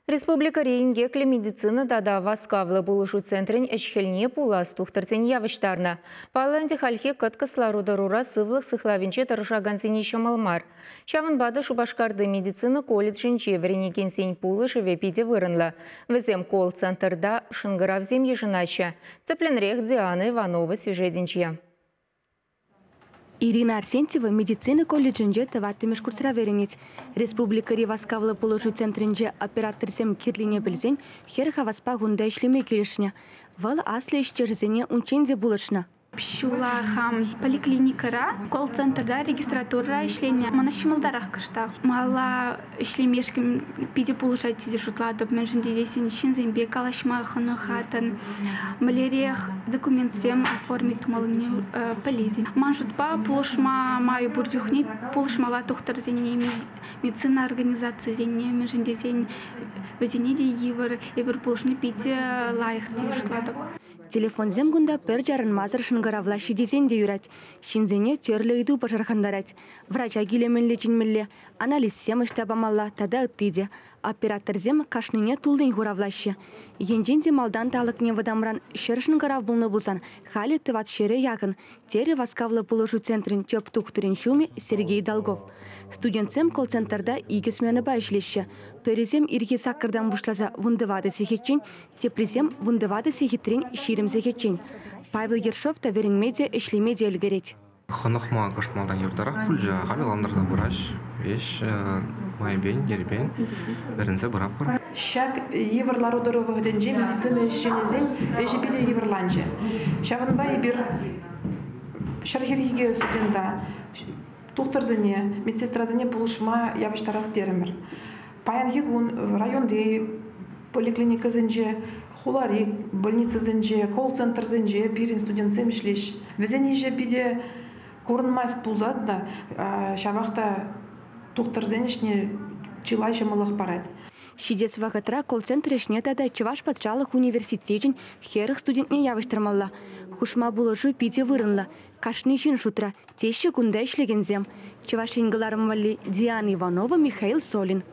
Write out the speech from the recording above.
Республикӑри инкеклӗ медицина тата васкавлӑ пулӑшу центрӗн ӗҫ-хӗлне пулас тухтӑрсене явӑҫтарнӑ. Паллӑ ӗнтӗ, хальхи кӑткӑс лару-тӑрура сывлӑх сыхлавӗнче тӑрӑшакансене ҫӑмӑл мар. Ҫавӑнпа та Шупашкарти медицина колледжӗнче вӗренекенсен пулӑшӑвӗ питӗ вырӑнлӑ. Вӗсем колл-центрта шӑнкӑравсем йышӑнаҫҫӗ. Тӗплӗнрех Диана Иванова сюжетӗнче. Ирина Арсентьева медицина колледжӗнче 4-мӗш курсра вӗренет. Республикӑри васкавлӑ пулӑшу центрӗнче операторсем кирлине пӗлсен хӗр хаваспа кунта ӗҫлеме килӗшнӗ. Вӑл аслӑ ӗҫтешӗсене унччен те пулӑшнӑ. Ҫулла хам поликлиникӑра, колл-центрта, регистратурӑра ӗҫленӗ. Мана ҫӑмӑлтарах кӑштах. Малалла ӗҫлемешкӗн питӗ пулӑшать тесе шутлатӑп. Мӗншӗн тесессӗн ҫынсемпе калаҫма хӑнӑхатӑн. Мӗнлерех документсем оформить тумаллине пӗлетӗн. Ман шутпа, пулӑшма май пур чухне пулӑшмалла тухтӑрсене, медицина организацийӗсене, мӗншӗн тесен вӗсене те йывӑр. Эпир пулӑшни питӗ лайӑх тесе шутлатӑп. Телефонсем кунта пӗр чарӑнмасӑр шӑнкӑравлаҫҫӗ тесен те юрать. Ҫынсене тӗрлӗ ыйту пӑшӑрхантарать. Врача киле мӗнле чӗнмелле, анализсем ӑҫта памалла тата ытти те. Операторсем кашнине туллин хуравлаҫҫӗ. Енчен те малтан талӑкне вӑтамран 100 шӑнкӑрав пулнӑ пулсан, халӗ 400 яхӑн, терӗ васкавлӑ пулӑшу центрӗн тӗп тухтӑрӗн ҫумӗ Сергей Долгов. Студентсем колл-центрта 2 сменӑпа ӗҫлеҫҫӗ. Пӗрисем ирхи 8-тан пуҫласа 14 сехетчен, теприсем 14 сехетрен 20 сехетчен. Павел Ершов та вӗренме те, ӗҫлеме те ӗлкӗрет. Хӑнӑхма кӑшт малтан юртарах пулчӗ, халӗ лантӑрса пыраҫ. Ӗҫ майӗпен, ерипен вӗренсе пыратпӑр. Ҫак йывӑр лару-тӑру вӑхӑтӗнче медицина ӗҫченӗсен ӗҫӗ питӗ йывӑрланчӗ. Ҫавӑнпа эпир 142 студента, тухтӑрсене, медсестрасене пулӑшма явӑҫтарас терӗмӗр. Паянхи кун районти поликлиникӑсенче, хулари больницӑсенче, колл-центрсенче пирӗн студентсем ӗҫлеҫҫӗ. Вӗсен ӗҫӗ питӗ курӑнмасть пулсан та, ҫавах та тухтӑрсен ӗҫне чылай ҫӑмӑллӑх парать. Ҫитес вӑхӑтра колл-центр ӗҫне тата Чӑваш патшалӑх университечӗн 40 студентне явӑҫтармалла. Хушма пулӑшу питӗ вырӑнлӑ. Кашни ҫын шутра, теҫҫӗ кунта ӗҫлекенсем. Чӑваш Ен кӑларӑм валли Диана Иванова, Михаил Солин.